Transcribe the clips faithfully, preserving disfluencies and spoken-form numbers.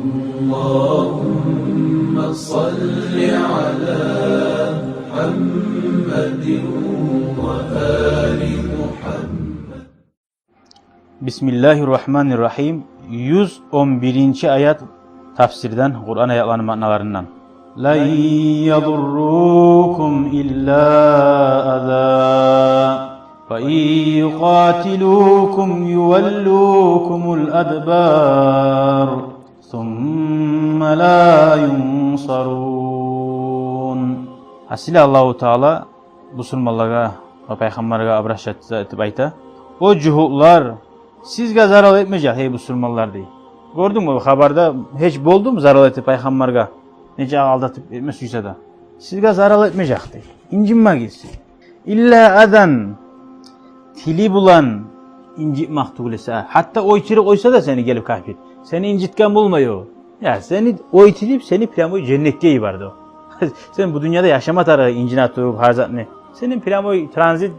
اللهم صل على محمد وآل محمد. بسم الله الرحمن الرحيم. Юз он биринчи аят, тафсирден, Къуран аятланы маъналарындан. لن يضروكم إلا أذى وإن يقاتلوكم يولوكم الأدبار ثم لا ينصرون. Гьасили, Аллагьу Таала бусурманлагъа ва пайхаммаргъа обращаться этип айта: «О жугьутлар, сизге зарал этмежек, гьей бусурманлар», — дей. Гёрдюнгмю, хабарда гьеч болдуму зарал этип пайхаммаргъа? Нече алдатып этме сюйсе де, сизге зарал этмежек, дей. Инжинмегиз. إلا أذى, тили булан инжитмек тюгюл эсе. Гьатта ойтуруп къойса да сени гелип капир, сени инжитген болмай о. Я, сени ойтуруп, сени прямой женнетге йиберди о. Сен бу дюньяда яшама тарыкъ инжине туруп гьар затны. Сени прямой транзит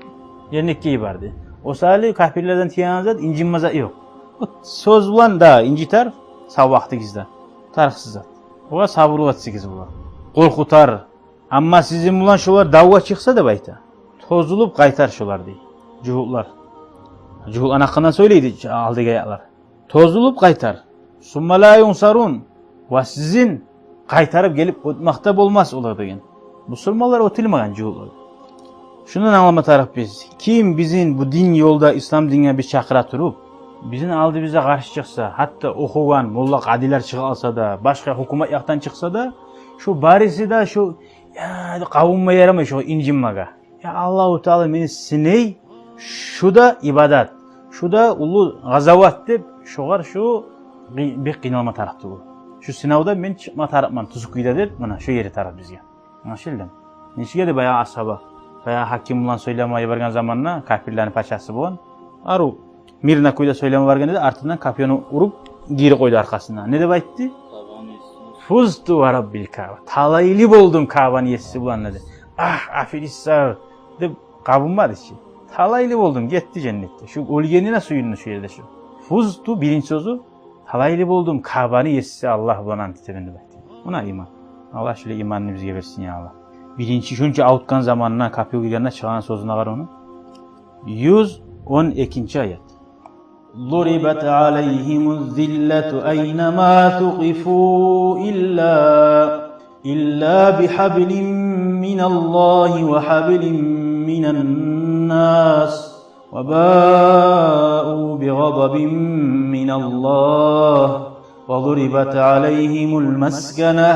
женнетге йиберди. О саялы капирлерден тыягъан зат инжинме зат ёкъ. Сёз булан да инжитер, сав вакътигизде. Тарыкъсыз зат. Огъар сабурлукъ этсегиз бола. Къоркъутар. Амма сизин булан шолар давгъа чыкъса деп айта, тозулуп къайтар шолар, дей. Жугьутлар. Жугьутланы гьакъындан сёйлейди алдагъы аятлар. Тозулуп къайтар. ثم لا ينصرون. Ва сизин къайтарып гелип оьтмек де болмас олар деген. Бусурманлар оьтюлмеген жугьутлар. Шундан англама тарыкъ биз: ким бизин бу дин ёлда, ислам динге биз чакъыра туруп, бизин алдыбызгъа къаршы чыкъса, гьатта охугъан молла, къадилер чыгъа алса да, башгъа гьукумат якъдан чыкъса да, шу бариси де шу, я, къабунма ярамай шугъар инжинмеге. Я, Аллагьу Таала мени сынай, шу да ибадат, шу да уллу гъазават деп, шугъар шу къый-, бек къыйналма тарыкъ тюгюл. Шу сынавдан мен чыкъма тарыкъман тюз кюйде деп, муна шу ери тарыкъ бизге. Англашылдымы? Нечик эди баягъы асгьаба, баягъы гьаким булан сёйлеме йиберген заманда, капирлени пачасы булан, арив мирный кюйде сёйлеме баргъан эди, артындан копьёну уруп, гирип къойду аркъасына. Не деп айтды? فزت ورب الكعبة. Талайлы болдум Каабаны еси булан, деди. Агь, аферистлер деп къабунмады чы. Талайлы болдум, гетди женнетге. Шу оьлгенине сююндю шу ерде шу. فزت, биринчи сёзю, талайлы болдум Каабаны еси Аллагь булан ант этемен деп айтды. Муна иман. Аллагь шулай иманны бизге берсин, я Аллагь. Биринчи шунча авуртгъан заманына, копьё гиргенде чыгъагъан сёзюне къара ону. Юз он экинчи аят. ضربت عليهم الذلة أينما ثقفوا إلا، إلا بحبل من الله وحبل من الناس وباءوا بغضب من الله وضربت عليهم المسكنة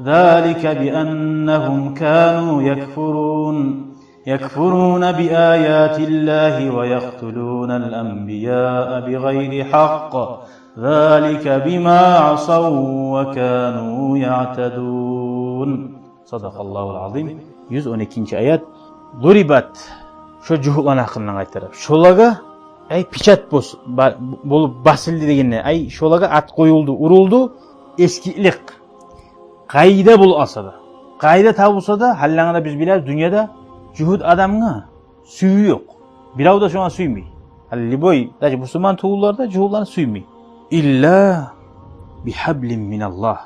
ذلك بأنهم كانوا يكفرون، يكفرون بآيات الله ويقتلون الأنبياء بغير حق ذلك بما عصوا وكانوا يعتدون. صدق الله العظيم. Юз он экинчи аят. ضربت. Шо жугьутланы гьакъындан къайтарып, шолагъа, ай, печать бос-, ба-, болуп басылды дегенде, ай, шолагъа ат къоюлду, урулду эсгиклик. Къайда болуп алса да, къайда табулса да, гьали ангъа да биз билебиз, дюньяда жугьут адамгъа сююв ёкъ. Бирев де шогъар сюймей. Гьали любой, даже бусурман тюгюллер де жугьутланы сюймей. إلا بحبل من الله.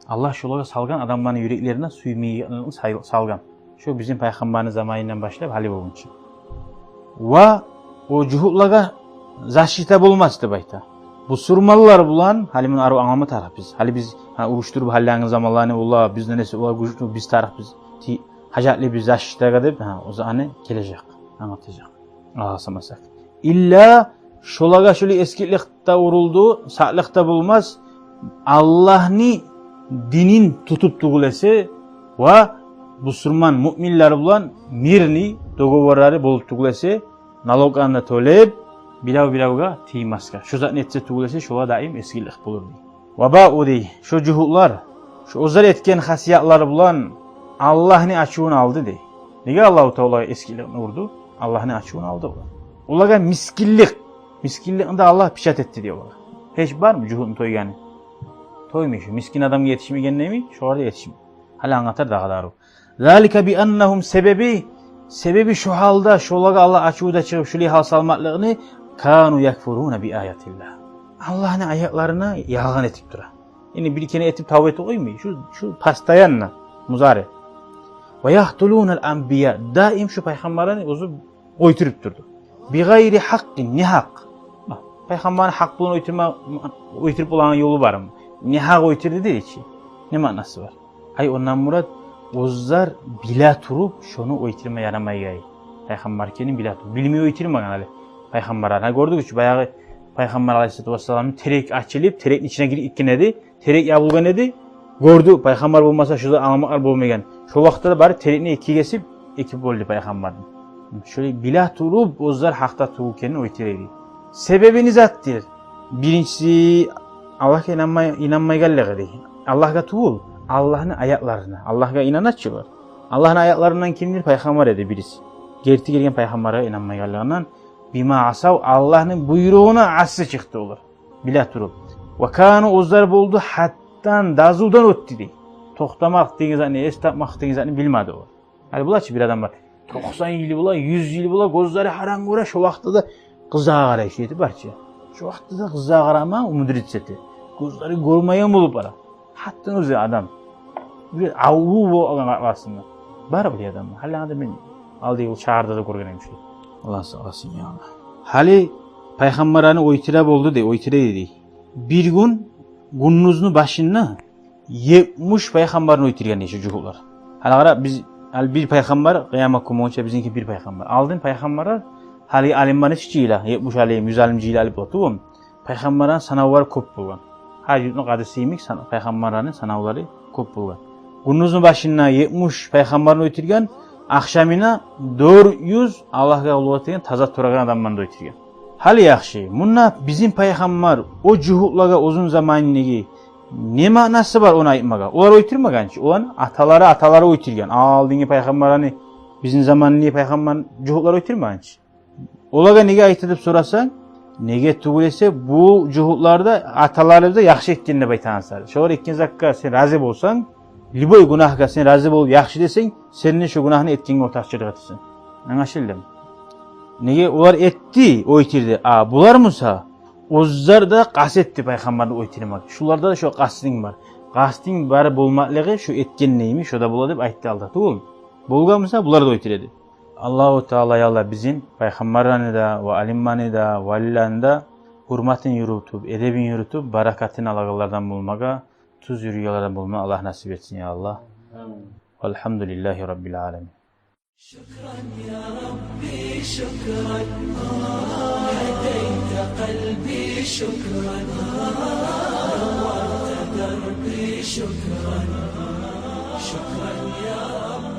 Аллагь шолагъа салгъан, адамланы юреклерине сюймекликни сал-, салгъан. Шо бизин пайхаммарны заманындан башлап гьали болгъунча. Ва о жугьутлагъа защита болмас деп айта. Бусурманлар булан, гьали муну арив англама тарыкъ биз. Гьали биз, гьа, урушдуруп гьаллангъы заманланы, олар бизден эсе, олар гючлю, биз тарыкъ биз, ти-, гьажатлы биз защитагъа деп, гьа, о заманы гележек, англатажакъ. Алгъасамасакъ. Илла шолагъа шулай эсгиклик де урулду, сакълыкъ да болмас, Аллагьны динин тутуп тюгюл эсе ва бусурман муъминлер булан мирный договорлары болуп тюгюл эсе, налогларын да тёлеп, бирев-биревге тиймесге. Шо затны этсе тюгюл эсе, шолагъа даим эсгиклик болур, дей. Ва баъу, дей, шо жугьутлар, шо оьзлер этген хасиятлары булан Аллагьны ачувун алды, дей. Неге Аллагьу Таала эсгикликни урду? Аллагьны ачувун алды олар. Олагъа мискинлик, мискинликни де Аллагь печать этди, дей, олагъа. Гьеч бармы жугьутну тойгъаны? Тоймай шо. Мискин адамгъа етишмегендеми, шогъар да етишмей. Гьали англатар дагъы да арив. ذلك بأنهم, себеби, себеби шо гьалда, шолагъа Аллагь ачуву да чыгъып, шулай гьал салмакълыгъыны, كانوا يكفرون بآيات الله. Аллагьны аятларына ялгъан этип тура. Яни бир керен этип тавба этип къоймай. Шу, шу постоянно, музари. Ва якътулунал анбия. Даим шу пайхаммарланы оьзю оьлтюрюп турду. Бигъайри хакъкъин, негьакъ. Пайхаммарны гьакъ булан оьлтюрме, оьлтюрюп болагъан ёлу бармы? Негьакъ оьлтюрдю дей чи. Не маънасы бар? Ай, ондан мурат, оьзлер биле туруп шону оьлтюрме ярамайгъан. Пайхаммар экенин биле туруп. Билмей оьлтюрмеген гьали пайхаммар. Гьа, гёрдюгюз чю, баягъы пайхаммар алайгьиссалату вассаламны терек ачылып, терекни ичине гирип гетген эди. Терек ябылгъан эди. Гёрдю, пайхаммар болмаса, шунда аламатлар болмайгъан. Шо вакътиде де барып терекни эки гесип, эки болду пайхаммарны. Шолай биле туруп, оьзлер гьакъда тюгюл экенин оьлтюре эди. Себеби не затдыр? Биринчиси, Аллагьгъа инанмай, инанмайгъанлыгъы дей. Аллагьгъа тюгюл, Аллагьны аятларына. Аллагьгъа инана чы олар. Аллагьны аятларындан кимдир? Пайхаммар эди бириси. Герти гелген пайхаммаргъа инанмайгъанлыгъындан, бима асав, Аллагьны буйругъуна асси чыкъды олар. Биле туруп. Ва кану, оьзлер болду, гьаддан, дазувдан оьтдю дей. Токътамакъ деген затны, эс тапмакъ деген затны билмеди олар. Гьали бола чы бир адам бар. Токъсан йыл бола, юз йыл бола, гёзлери гьаран гёре, шо вакътиде де къызлагъа къарай, шо эте бар чы. Шо вакътиде де къызлагъа къарама умудриться эте. Гёзлери гёрмейген болуп бара. Гьатта оьзю адам. Бир аврув болгъан арасында. Бар бир адам. Гьали аны мен алдагъы шагьарда да гёрген эдим шо. Аллагь сакъласын, я Аллагь. Гьали пайхаммарланы оьлтюре болду дей, оьлтюре дей. Бир гюн гюндюзню башында етмиш пайхаммарны оьлтюрген дей шо жугьутлар. Гьали къара, биз, гьали бир пайхаммар, къыямат гюн болгъунча бизинки бир пайхаммар. Алдын пайхаммарлар, гьали алимлер нечик жыйыла, етмиш алим, юз алим жыйыла алып бола тюгюлмю? Пайхаммарланы санавлары кёп болгъан. Гьар юртну къадиси йимик сан-, пайхаммарланы санавлары кёп болгъан. Гюндюзню башында етмиш пайхаммарны оьлтюрген, ахшамына дёрт юз Аллагьгъа къуллукъ этеген, таза турагъан адамланы да оьлтюрген. Гьали яхшы, мунда бизин пайхаммар о жугьутлагъа оьзюню заманындагъы не маънасы бар ону айтмагъа? Олар оьлтюрмеген чи. Оланы аталары, аталары оьлтюрген. Алдынгы пайхаммарланы бизин заманындагъы пайхаммар жугьутлар оьлтюрмеген чи. Олагъа неге айта деп сорасанг, неге тюгюл эсе, бу жугьутлар да аталарыбызгъа яхшы этген деп айтагъан саялы. Шолар этген затгъа сен рази болсанг, любой гюнагьгъа сен рази болуп, яхшы десенг, сен де шо гюнагьны этгенге ортакъчылыкъ этесен. Англашылдымы? Неге олар этди, оьлтюрдю. А булар буса, оьзлер де къаст этди пайхаммарны оьлтюрмеге. Шуларда да шо къастынг бар. Къастынг бар болмакълыгъы шо этген неми, шо да бола деп айтды алда. Тюгюлмю? Болгъан буса, булар да оьлтюр эди. Аллагьу Таала, я Аллагь, бизин пайхаммарланы да, ва алимланы да, валиланы да гьюрматын юрютюп, эдебин юрютюп, баракатын алагъанлардан болмагъа, тюз юрюйгенлерден болмагъа Аллагь насип этсин, я Аллагь. Амин. Валгьамдулиллагьи раббил аламин. شكرا يا ربي، شكرا. هديت قلبي، شكرا. نورت دربي، شكرا. شكرا يا رب.